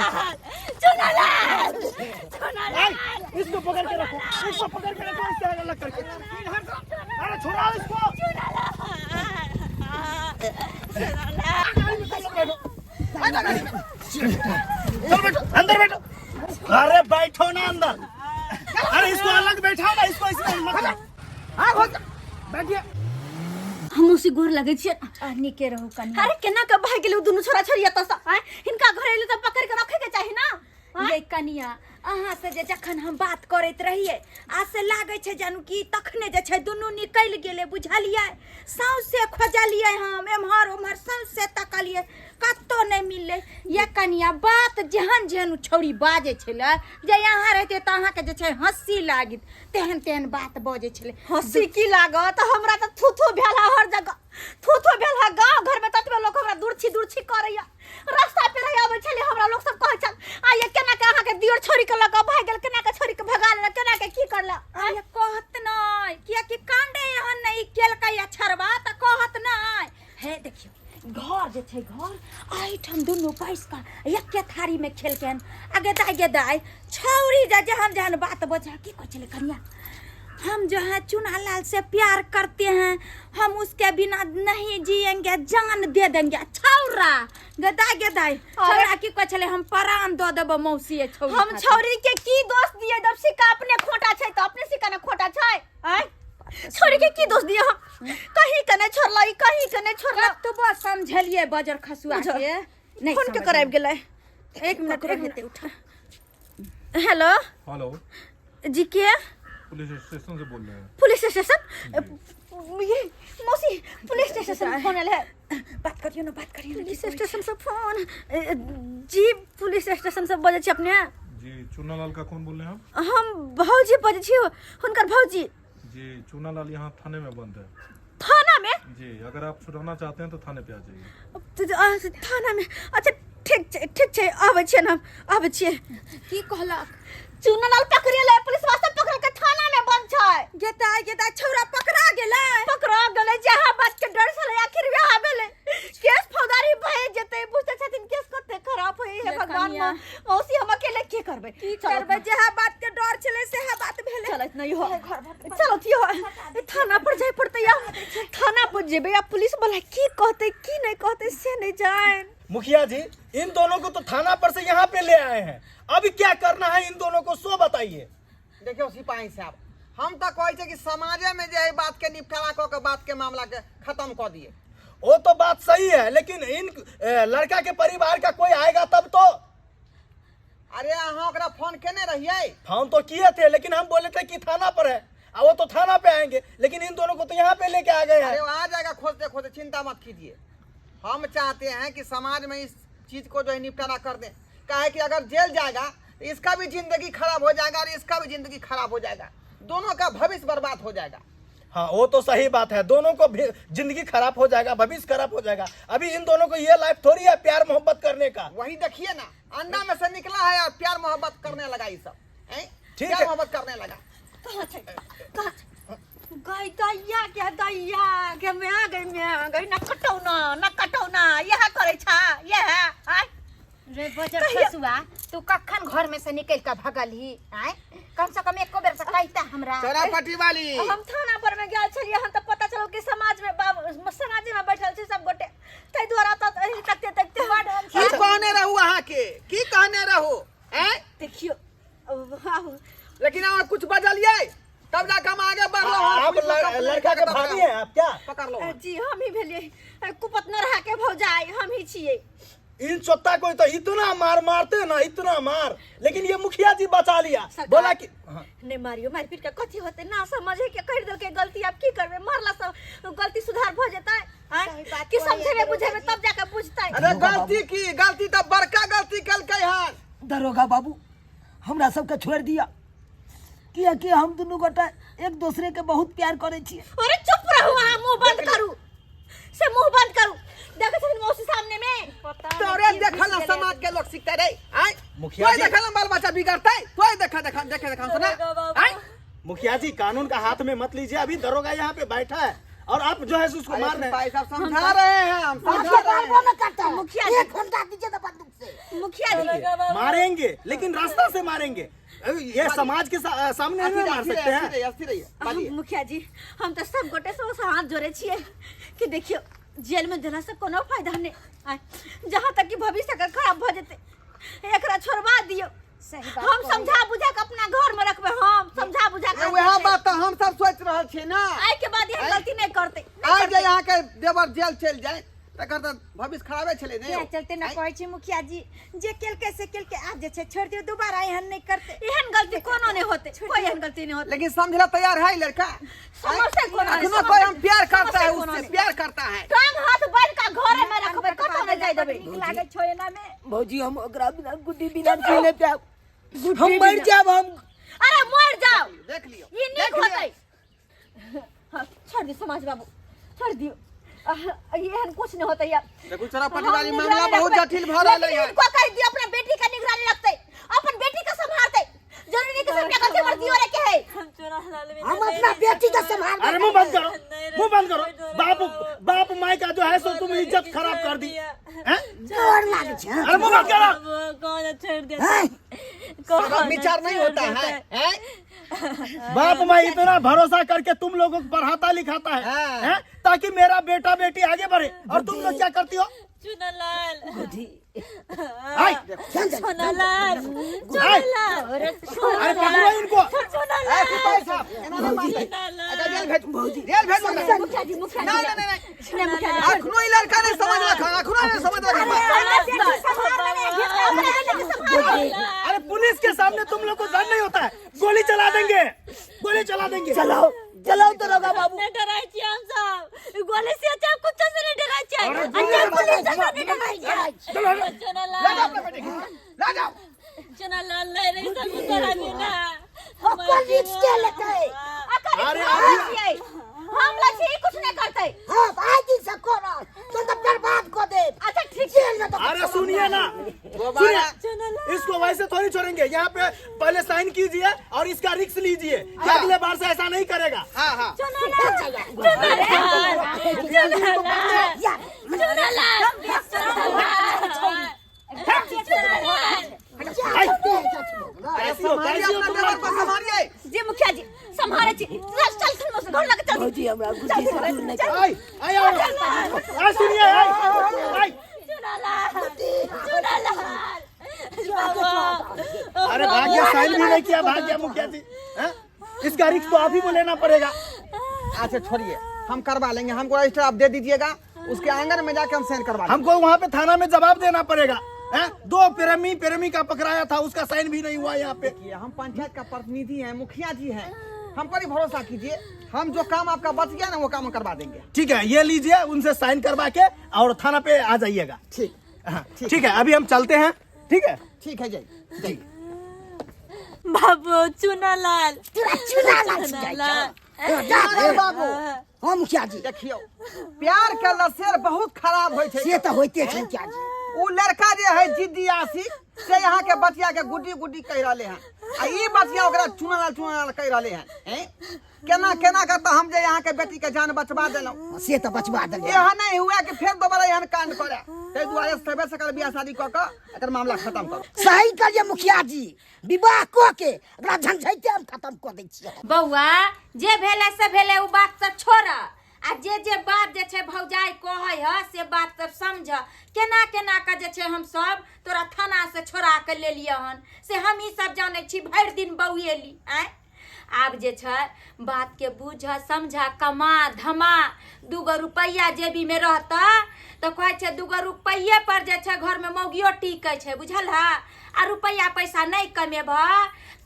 B: इसको पकड़ के रखो, इसको पकड़ के रखो, इससे अलग करके। अरे छोड़ाओ इसको। चलो बैठो, अंदर बैठो। अरे बैठो ना अंदर। अरे इसको अलग बैठाओ ना, इसको इसमें मत। बैठिए।
C: हम उसी गोर लगे छियै।
H: नीके रहू कनिया।
C: अरे केना के भाग गेलै दुनू छोरा छोरी एतऽ सँ? आँय, हिनका घर एलै तऽ पकड़ के रखे के चाही ना।
H: ये कनिया, अहाँ से जे जखन हम बात करैत रहियै आ से लागै छै जानू कि तखने जे छै दुनू निकलि गेलै, बुझलियै? सौंसे खोजलियै हम, एम्हर ओम्हर सौंसे तकलियै, कतौ नहि मिललै। ये कनिया, बात जेहन जेहन ओ छौड़ी बाजै छलै, जे अहाँ रहितै तऽ अहाँके जे छै हँसी लागित, तेहन तेहन बात बजै छलै।
C: हँसी की लागत हमरा, तऽ थू थू भेल है हर जगह, थू थू भेल है। गाँव घर में ततबे लोक हमरा दूर छी करैया। रास्ता पे रहि अबै छलै हमरा लोक सब कहै छल, आ ये केना के अहाँके दियोर छोड़ी के लऽ कऽ भागि गेल, केना के छोड़ी के भगा लेलक, केना के की करलक।
H: आ ये कहत नहि, कियाकि कांडे एहन नहि केलकै या छरबा तऽ कहत नहि। हे देखियौ घर जे छै घर एहिठाम दुनू बैस कऽ एके थारीमे खेलकै हन। आ गे दाइ, गे दाइ, छौड़ी जे जेहन जेहन बात बजै, की कहै छलै कनिया, हम जो है चुना लाल से प्यार करते हैं, हम उसके बिना नहीं जिएंगे, जान दे देंगे। छौरा गे दाइ, गे दाइ, छौरा की कहै छलै, हम प्राण दऽ देबो मौसी छौरी
C: हम
H: खातिर।
C: छौरी के की दोष दिए जब सिक्का अपने खोटा छै तऽ अपने सिक्का ने खोटा छै। आँय, छौरी के की दोष दिए हम? कहीं के नहि छोड़लै, कहीं के नहि छोड़लै।
H: कतबो समझलियै बजर खसुआ के नहि
C: फोन के कराबि गेलै। एक मिनट,
H: ककरो
C: एक मिनट।
H: हेतै उठा।
C: हेलो।
I: हेलो
C: जी, के?
I: पुलिस स्टेशन से बोल रहे हैं।
C: Police station? ये मौसी, पुलिस स्टेशन से फोन आयल है।
H: बात करियौ ने, बात करियौ ने।
C: पुलिस स्टेशन से फोन? जी, पुलिस स्टेशन से बजै छी अपने?
I: जी, चूनालाल का कौन बोल रहे हैं आप?
C: हम भौजी बजै छी, हुनकर भौजी।
I: जी, चूनालाल यहाँ थाने में बंद है।
C: थाना में?
I: जी, अगर आप छुड़ाना चाहते हैं तो थाने पे आ जाइए।
C: थाना में? अच्छा ठीक छै, ठीक छै, आबै छियै हम, आबै छियै।
H: की कहलक?
C: चूनालाल पकड़ेलै, पुलिस वास्ते पकड़ के थाना में बंद छै।
H: गे दाइ, गे दाइ, छौड़ा पकड़ा गेलै?
C: पकड़ा गेलै। जहाँ बात के डर छलै आखिर वएह भेलै। केस फौजदारी भए जेतै, बुझते छथिन केस कते खराब होइ हे भगवान।
H: कनिया।
C: मौसी, हम अकेले की करबै?
H: की करबै, जहाँ बात के डर छलै सेहा बात भेलै।
C: चलत नहीं हो, चलत यो थाना पर जाय पड़तै। या थाना पर जेबै आ पुलिस वाला की कहतै की नहीं कहतै से नहीं जान।
B: मुखिया जी, इन दोनों को तो थाना पर से यहाँ पे ले आए हैं, अभी क्या करना है इन दोनों को सो बताइए।
F: देखियौ सिपाही साहब, हम तऽ कहै छियै कि समाजे में जे है बात के निपटारा कऽ के बात के मामला के खत्म कऽ दिए।
B: वो तो बात सही है, लेकिन इन लड़का के परिवार का कोई आएगा तब तो।
F: अरे अहाँ ओकरा फोन केने रहियै?
B: फोन तो किए थे, लेकिन हम बोले थे कि थाना पर है, आ वो तो थाना पे आएंगे, लेकिन इन दोनों को तो यहाँ पे लेके आ गए
F: अरे
B: हैं।
F: वो आ जाएगा खोजते खोजते, चिंता मत कीजिए। हम चाहते हैं कि समाज में इस चीज को जो है निपटारा कर दें, काहे कि अगर जेल जाएगा तो इसका भी जिंदगी खराब हो जाएगा और इसका भी जिंदगी खराब हो जाएगा, दोनों का भविष्य बर्बाद हो जाएगा।
B: हाँ वो तो सही बात है, दोनों को भी जिंदगी खराब हो जाएगा, भविष्य खराब हो जाएगा। अभी इन दोनों को ये लाइफ थोड़ी है प्यार मोहब्बत करने का।
F: वही देखिए ना, अंडा में से निकला है और प्यार मोहब्बत करने लगा ये सब, हैं?
B: ठीक
F: प्यार
B: है।
F: मोहब्बत करने लगा।
C: कहाँ छै, कहाँ छै? गई दैया के दैया के मैं आ गई मैं आ गई न कटौ ना न कटौ ना यह करै छा यह आय
H: रे बजर फसुआ तू कखन घर में से निकल के भगलही आय कम से कम एको बेर से कहता हमरा
F: चोरा पटी वाली
C: हम थाना पर में गेल छलियै हम तऽ पता चलल कि समाज में बाबू समाज में बैठल छै सब गोटे ताहि दुआरे तऽ एहि तकते तकते बड हम
F: की कहने रहू अहाँ के की कहने रहू हैं
C: देखियौ अब
F: लेकिन अहाँ कुछ बजलियै तब जाके हम आगे बढ़लो
B: आप लड़का के भाभी हैं आप क्या
F: पकड़ लो
C: जी हम ही भेलियै कुपत नरहा के भौजाई हम ही छियै
B: इन चोत्ता को तो इतना मार मारते ना इतना मार लेकिन ये मुखिया जी बचा लिया
C: सरकार-
B: बोला कि हाँ,
C: नहीं मारियो मारि पीट के कथी होते ना समझे के कर देलकै गलती आब की करबै मारला सब गलती सुधार भऽ जेतै आँय?
H: सही बात
C: की
H: कहै
C: समझेबै
H: दरोगा
C: बुझेबै
H: जी।
C: तब जाके बुझतै
F: अरे गलती की गलती तऽ बड़का गलती केलकै हन
A: दरोगा बाबू हमरा सबके छोड़ि दिअ कियाकि हम दुनू गोटा एक दोसरे के बहुत प्यार करै छियै
C: अरे चुप रहू अहाँ मुंह बंद करू से मुंह बंद करू देखै छथिन मौसी सामने में
H: पता नहीं
F: तोरे
H: की
F: देखल
H: घुसि
F: ना
H: गेलै।
F: समाज के लोग सीखते रे आय
B: मुखिया
F: तोय
B: जी।
F: देखल ना बाल बच्चा बिगड़तै तोय देखा देखा देखे देखा सुना आय
B: मुखिया जी कानून का हाथ में मत लीजिए अभी दरोगा यहाँ पे बैठा है और आप जो है सो उसको मार रहे हैं
F: भाई साहब समझा रहे हैं हम समझा
D: आपके
F: रहे हैं
D: बाल न काटता है
C: मुखिया जी।
D: एक घंटा दीजिए तो बंदूक से
C: मुखिया जी
B: मारेंगे लेकिन रास्ता से मारेंगे ये समाज के सामने नहीं मार सकते हैं
F: अस्थिर रहिए
C: हम मुखिया जी हम तऽ सब गोटे से ओसे हाथ जोड़े छियै कि देखियौ जेल में देला से कोनो फायदा नहीं आय जहाँ तक कि भविष्य अगर खराब भऽ जेतै एकरा छोड़वा दियौ
H: सही बात
C: हम
H: कहै।
C: समझा बुझा के अपना घर में रखबै हम समझा बुझा के
F: वएह बात तऽ हम सब सोचि रहल छी ना
C: आइ के बाद एहन गलती नहीं करतै नहि
F: आइ जे
C: करतै।
F: अहाँके देवर जेल चलि जाय तकर तऽ भविष्य खराबे छलै ने
H: इएह चलते न कहै छी मुखिया जी जे केलकै से केलकै आब जे छै छोड़ि दियौ दोबारा एहन नहि करतै
C: एहन गलती कोनो नहि होतै कोई एहन गलती नहीं होतै
F: लेकिन समझला तैयार है लड़का
C: समझते कोनो नहीं,
F: अखनो कोई हम प्यार करता है
C: समझते कोनो
F: उससे
C: नहीं।
F: प्यार करता है
C: टांग हाथ बांध के घरे में रखबै कतौ नहीं जाय देबै
H: नीक लागै छौ एना मे
A: भौजी हम ओकरा बिना गुड्डी बिना जी नहि पायब हम मरि जायब हम
C: अरे मर जाओ
F: देख लियो
C: ई नीक
F: देख लियो।
C: होतै हाँ, छोड़ दियौ समाज बाबू छोड़ दियौ आह, एहन कुछ नहीं होतै अब
F: देखू चोरा
C: हम
F: पटिवाली
C: निगरानी
F: मामला बहुत
C: रखबै।
F: जटिल भऽ रहलै
C: लेकिन
F: है
C: इनको कहि दियौ अपना बेटी के निगरानी रखतै अपन बेटी के संभालतै जरूरी नहीं कि सबटा गलती हमर दियो रे के है
D: हम अपना बेटी के संभाल
B: अरे मुंह बंद करो मुंह बंद करो बाप बाप माई का जो है सो तुम इज्जत खराब कर दी हैं?
D: डर लागे छै
B: अरे मुंह बंद करो
D: हैं?
F: सबक विचार नहीं होता है हैं?
B: बाप माई इतना भरोसा करके तुम लोगों को पढ़ाता लिखाता है,
F: हाँ।
B: हैं? ताकि मेरा बेटा बेटी आगे बढ़े और तुम लोग क्या करती हो आई, आई। अरे पकड़ो इनको
F: ए, सिपाही साहब एना नहि मारतै। एकरा जेल भेजू जेल भेजू एकरा।
C: मुखिया जी मुखिया
F: नहीं
C: जी
F: नहीं नहीं
C: नहीं मुखिया जी
F: अखनो ई लड़का नहीं समझलक हन अखनो नहीं समझलक हन
B: अरे पुलिस के सामने तुम लोग को डर नहीं होता है गोली चला देंगे गोली चला देंगे
A: चलाओ चलाओ दरोगा बाबू
E: नहीं डराइ छी हम सब गोली से अच्छा कुछ से नहीं डराइ छी
B: अरे
E: अच्छा पुलिस से नहीं डराइ छी
B: चलो हटो।
F: ला जाओ अपना बेटे के ला जाओ
E: चुनालाल नहीं रही सब तोरा बिना
D: ओकर रिक्स के लेतै
B: अरे अभी
C: हम लछी कुछ नहीं करते
D: हाँ आइ दिन से करल तो तो बर्बाद कर दे
C: अच्छा ठीक
D: जेल में तो
B: अरे सुनिए ना
F: दोबारा
B: सुनिए इसको वैसे थोड़ी छोड़ेंगे यहाँ पे पहले साइन कीजिए और इसका रिक्स लीजिए कि अगले बार से ऐसा नहीं करेगा
F: हाँ हाँ
B: कैसी हो
F: संभालिए
B: कैसी हो
F: अपना
B: तुम
F: देवर को संभालिए
C: जी मुखिया जी संभाले छी चल चल चल घर लगे चल
A: भौजी हमरा गुड्डी से दूर नहि
B: आई आई आओ आई सुनिए आई आई अरे भाग गया साइन भी नहीं किया भाग गया मुखिया जी हैं? इसका रिक्स तो आप ही को लेना पड़ेगा
F: अच्छा छोड़िए हम करवा लेंगे हमको रजिस्टर आप दे दीजिएगा उसके आंगन में जाके हम साइन करवा लेंगे
B: हमको वहाँ पे थाना में जवाब देना पड़ेगा हैं? दो प्रेमी प्रेमी का पकड़ाया था उसका साइन भी नहीं हुआ यहाँ पे
F: देखिए हम पंचायत का प्रतिनिधि हैं मुखिया जी हैं हम पर ही भरोसा कीजिए हम जो काम आपका बच गया ना वो काम हम करवा देंगे
B: ठीक है ये लीजिए उनसे साइन करवा के और थाना पे आ जाइएगा
F: ठीक
B: हाँ, ठीक है अभी हम चलते हैं ठीक है
F: ठीक है जय जय
E: बाबू चुनालाल
D: तोरा चुना लाल छिकै छौ।
F: अरे बाबू
D: हाँ मुखिया जी
F: देखियौ प्यार के लसेर बहुत खराब होइ छै
D: से तऽ होइते छै मुखिया जी
F: उ लड़का जे है जिद्दी आशिक से यहाँ के बचिया के गुड्डी गुड्डी कहि रहले हन आ ई बचिया ओकरा चुनालाल चुनालाल कहि रहले हन हैं केना केना के तऽ हम जे यहाँ के बेटी के जान बचबा देलहुँ
D: से तऽ बचबा देलियै
F: एहन नहि हुए कि फेर दोबारा एहन कांड करे ताहि दुआरे सबे सकल बियाह शादी कऽ कऽ एकर मामला खत्म करू
D: सही कहलियै मुखिया जी विवाह कऽ के एकरा झंझैते हम खत्म कऽ दै छियै
H: बौआ जे भेलै से भेलै ओ बात सब छोड़ आ जे जे बात जे छै भौजाइ कहै ह से बात सब समझ केना केना के जे छै हम सब तोरा थाना से छोड़ा के लेलियै हन से हमही सब जानै छी भरि दिन बौएली आँय आब जे छै बात के बुझ समझ कमा धमा दूगो रुपैआ जेबी में रहता तऽ कहै छै दूगो रुपैये पर जे छै घर में मौगियो टिकै छै बुझल है आ रुपैआ पैसा नहि कमेबह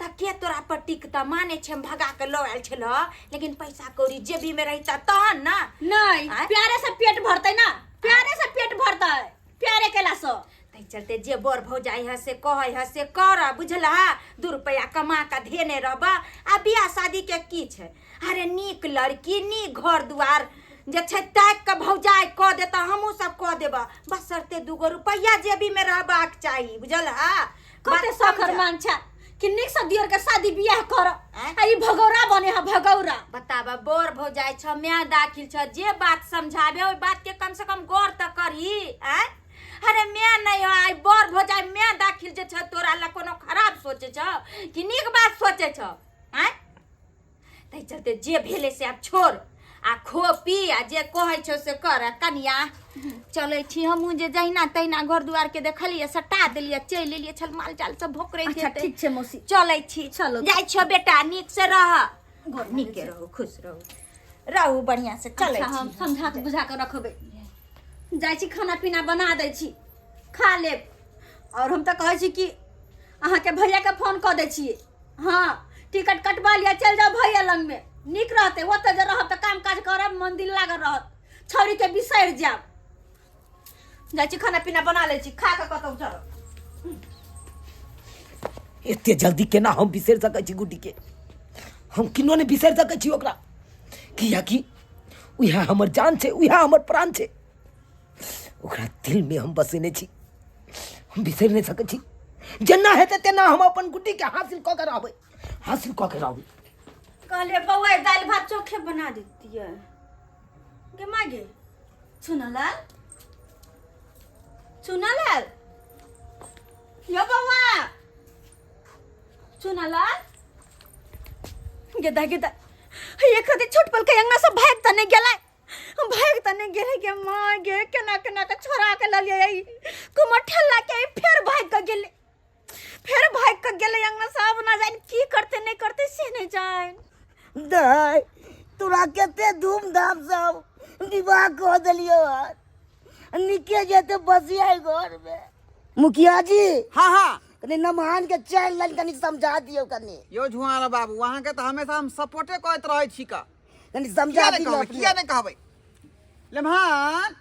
H: तऽ के तोरा पर टिकतऽ मानै छै हम भगा के लऽ आयल छलह लेकिन पैसा कौड़ी जेबी में रहितऽ तहन ने
C: नहीं
H: आँय?
C: प्यारे से पेट भरतै ना प्यारे से पेट भरतै प्यारे केला से
H: ताहि चलते जे बड़ भौजाइ है से कहै है से कर बुझलह दू रुपैआ कमा कऽ धेने रहबह आ बियाह शादी के की छै अरे नीक लड़की नीक घर दुआर जे छै ताकि कऽ भौजाइ कऽ देतऽ हमहूँ सब कऽ देबह बस शर्ते दूगो रुपैआ जेबीमे रहबाक चाही बुझलह
C: कते
H: बात
C: शौक
H: समझ।
C: अरमान छै कि नीक से दियर के शादी बियाह कर
H: आँय?
C: आ ई भगौरा बने है भगौरा
H: बताबऽ बड़ भौजाइ छ माय दाखिल छ जे बात समझाबे ओहि बात के कम से कम गौर तऽ करही आँय अरे मैं नहीं हो आई बड़ भौजाइ मैं दाखिल जे छ तोरा ला कोनो खराब सोचे छ कि नीक बात सोचे छ आँय ताहि चलते जे भेलै से आब छोड़ आ खो पी आ जे कहै छौ से कर आ कनिया चलै छी हमहूँ जे जहिना तहिना घर दुआर के देखलियै सटा देलियै चलि एलियै छल माल जाल सब भोकरैत
C: अच्छा
H: हेतै
C: ठीक छै मौसी
H: चलै छी
C: चलो।
H: जाइ छियौ बेटा नीक से रह नीके रहू खुश रहू रहू बढ़िआँ से चलै
C: अच्छा हम
H: छी
C: समझा के बुझा के रखबै जाइ छी खाना पीना बना दै छी खा लेब और हम तऽ कहै छी कि अहाँके भैयाके फोन कऽ दै छियै हँ टिकट कटवा लिअ चलि जाउ भैया लगमे नीक रहतै ओतऽ जे रहब तऽ काम काज करब मन दिल लागल रहत छौड़ीके बिसरि जायब जाइ छी खाना पीना बना लै छी खा कऽ कतहु चलब
A: एते जल्दी केना हम बिसरि सकै छी गुड्डीके हम किनो नहि बिसरि सकै छी ओकरा कियाकि उएह हमर जान छै उएह हमर प्राण छै ओकरा दिलमे हम बसेने छी हम बिसरि नहि सकै छी जेना हेतै तेना हम अपन गुड्डीके हासिल कऽ के रहबै हासिल कऽ के रहबै
C: कहलियै बौआ दालि भात चोखे बना देतियै गे माय गे चुनालाल चुनालाल यो बौआ चुनालाल गेदा गेदा एक हदी छोट पल के अंगना से भाग त नहीं गेलै भाग त नहीं गेलै गे माँ गे केना केना के छोड़ा के ललियै कुमर ठेला के फेर भाग के गेलै फेर भाग के गेलै अंगना से अब ना जान की करते नहीं करते से नहीं जान
D: दाय तोरा कते धूमधाम से हम विवाह कऽ देलियौ हन निके जेते बसिया घर में मुखिया जी
F: हाँ हाँ
D: कनि नमहान के चारि लाइन कनि समझा दियौ कनि
F: यो झुआर बाबू अहाँके तऽ हमेशा हम सपोर्टे करैत रहै छी का
D: कनि समझा
F: किया नहि
D: दियौ
F: कहबै
D: अपने।
F: किया नहि कहबै लेमहान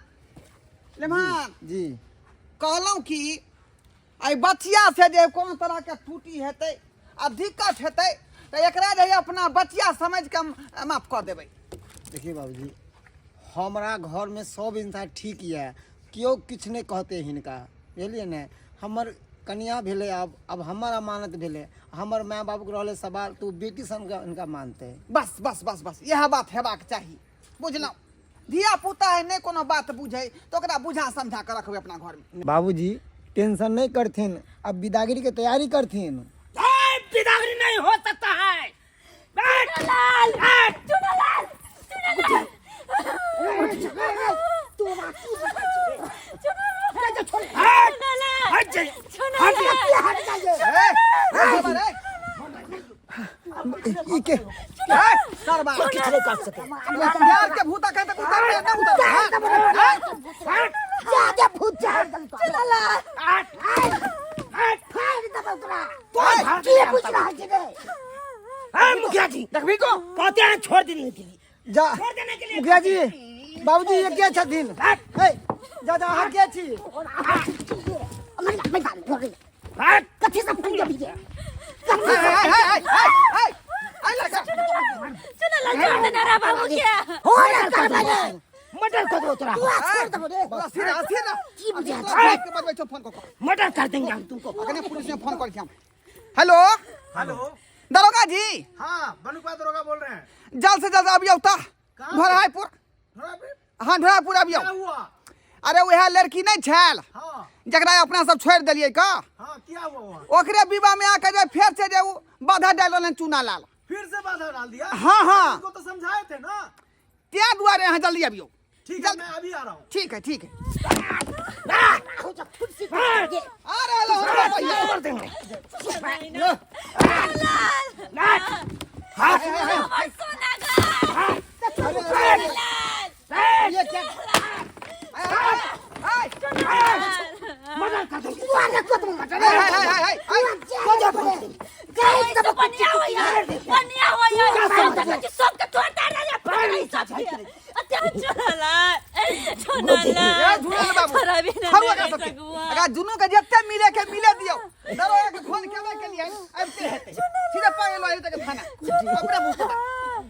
F: लेमहान
J: जी
F: कहलहुँ कि एहि बचिया से जे कोनो तरहके त्रुटि हेतै आ दिक्कत हेतै तऽ एकरा जे अपना बचिया समझि कऽ माफ कऽ देबै
J: देखिए बाबूजी हमरा घरमे सब इंसान ठीक यऽ केओ किछु नहि कहतै हिनका बुझलियै ने हमर कनिया भेलै आब आब हमर अमानत भेलै हमर माय बाबूके रहलै सवाल तऽ ओ बेटी सन हिनका मानतै
F: बस बस बस बस इएह बात हेबाक चाही बुझलहुँ धिया पुता है नहि कोनो बात बुझै तऽ ओकरा बुझा समझा कऽ रखबै अपना घरमे
J: बाबूजी टेंशन नहीं करथिन अब विदागरी के तैयारी करथिन
A: बिदागरी नहीं हो सकता है
C: चुनालाल चुनालाल चुनालाल
A: हट जाइए
F: ए, ए,
J: ई के
F: सरबा
A: किछु नहीं काट सके
F: प्यार के भूता कहते उतर ना उतर
D: जादे भूत चार दम फाड़ दब ओकरा की बुझ रहल छी रे
A: हाँ मुखिया जी
F: देखबी को
A: कहते हैं छोड़ देने के लिए
J: जा
A: छोड़ देने के लिए
J: मुखिया जी बाबूजी ये के छथिन ए जा जा अहाँ के छी
A: हट
D: कथी से फोन देबी
F: ए, ए, ए, ए, ए, ए, लड़का
C: चुनालाल छोड़ देना रा बाबू के
D: हो रे करबै रे
A: मर्डर कर दो तोरा।
F: छोड़ दबो रे। सीधा सीधा की बुझा के बतबै छौ फोन कऽ।
A: मर्डर कर देंगे हम तुमको।
F: अखने पुलिस में फोन करै छी हम। हेलो
B: हेलो
F: दरोगा जी।
B: हाँ, बनुका दरोगा बोल रहे हैं।
F: जल्द से जल्द अबियौ तऽ ढोरापुर। हाँ, ढोरापुर अबियौ।
B: क्या हुआ?
F: अरे वएह लड़की नहीं छल जकरा अपना सब छोड़ि देलियै का।
B: हाँ, क्या हुआ वहाँ?
F: ओकरे विवाह में आके जे फेर से जे उ बाधा डालि रहलन चूना लाल।
B: फिर से बाधा डाल दिया?
F: हाँ, हाँ।
B: उनको तो समझाए थे ना।
F: त्या दुआरे अहाँ जल्दी अबियौ।
B: ठीक है, मैं अभी आ रहा हूँ।
F: ठीक है, ठीक है।
A: आ
F: रहा
A: ये क्या मर्डर कर दूंगी।
H: बढ़िया होइया सबके तोड़ता रहे सबके।
F: ए झूलल बाबू, छोड़ू एकरा सबके। एकरा दुनू के जते मिले के मिले दियौ। दरोगा के फोन केबे के लिए आबिते हेतै, सीधे पाए लो तक थाना अपने मुंह से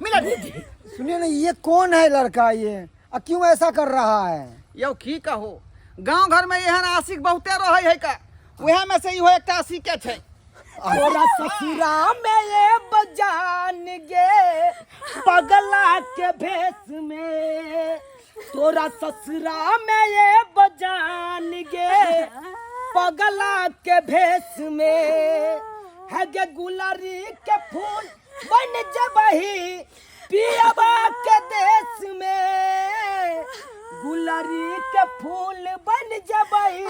F: मिले दियौ।
J: सुनिए ना, ये कौन है लड़का ये आ क्यों ऐसा कर रहा है?
F: यौ की कहू, गांव घर में एहन आशिक बहुते रहै है का, उएह में से इहो एकटा आशिके छै।
A: तोरा ससुरा में ये बजान गे पगला के भेष में, तोरा ससुरा में ये बजान गे पगला के भेष में, है गे गुलारी के फूल बन जबही पियबा के देश में, गुलारी के फूल बन जबही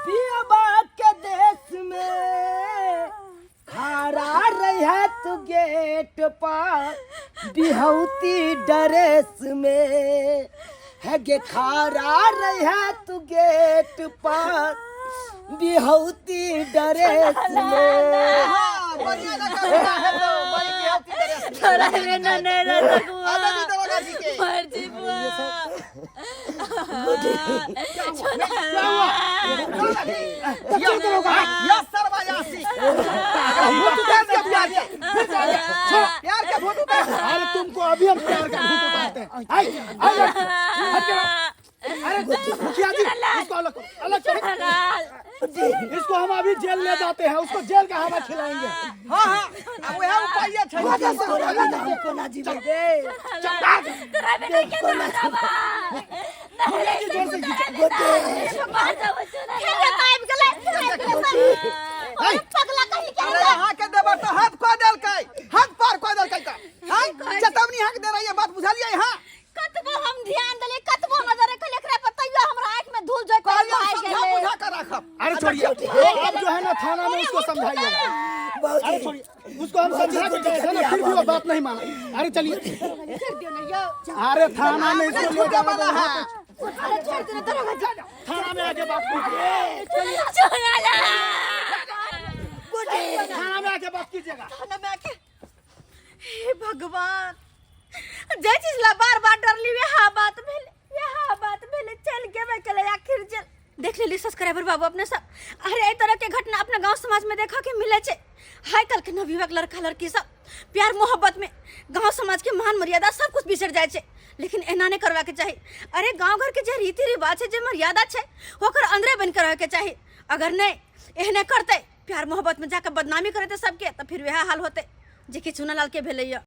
A: पियबा के देश में, खड़ा रहे तू गेट पर बिहौती ड्रेस में, है गे खड़ा रहे तू गेट पर बिहौती ड्रेस में।
F: हाँ, बढ़िया लगा है तो, बड़ी बिहौती ड्रेस में।
H: तोरा रे नने रे सगुआ।
F: आदमी दरोगा जी के।
H: मर जीबुआ।
F: यस सर, भाई आशिक। भूत उतार दिया प्यार के। प्यार के भूत उतार।
B: अरे तुमको अभी हम प्यार का भूत उतारते हैं। आई, आई, हट के रहो। अरे मुखिया जी, इसको अलग करो, अलग करो। इसको हम अभी जेल ले जाते हैं, उसको जेल का हवा खिलाएंगे।
F: हाँ हाँ, अब वह उपाय छै।
B: मुखिया जी जोर से खींचो।
F: अरे यहाँ के देवर तो हाथ कह देलकै, हाथ पार कह देलकै का। हाँ, चेतावनी यहाँ के दे रही है, बात बुझलियै यहाँ?
H: कतबो हम ध्यान देलियै, कतबो नजर रखलियै एकरा पर, तैयो हमरा आँखि में धूल झोंकि
F: कहलियै
H: आबि
F: समझा
H: गेलै।
F: बुझा कर राखब।
B: अरे छोड़िए, अब जो है ना थाना में उसको समझाइएगा। अरे छोड़िए, उसको हम समझा के गए थे ना, फिर भी वो बात नहीं माना। अरे चलिए, अरे थाना में इसको ले जाना तो वहाँ पे
H: अरे छोड़ दे दरोगा जी।
B: थाना में आके बात कीजिए, थाना में आके बात कीजिएगा।
H: थाना में आके। हे भगवान, जे चीज ला बार बार डरली वह बात भेले, वह बात भेले, चल गेबे केलै आखिर जेल। देख लेली सब्सक्राइबर बाबू अपने सब। अरे एहि तरह के घटना अपना गांव समाज में देखा के मिले छै। हाई कल के नवयुवक लड़का लड़की सब प्यार मोहब्बत में गांव समाज के मान मर्यादा सब कुछ बिसर जाय छै, लेकिन एना नहीं करवा के चाही। अरे गांव घर के जे रीति रिवाज छै, जे मर्यादा छै, ओकर अंदरे बन के रहे के चाही। अगर नहीं एहने करते प्यार मोहब्बत में जाकर बदनामी करते सबके, तो फिर वह हाल होते जे कि चुनालाल के भेलैया।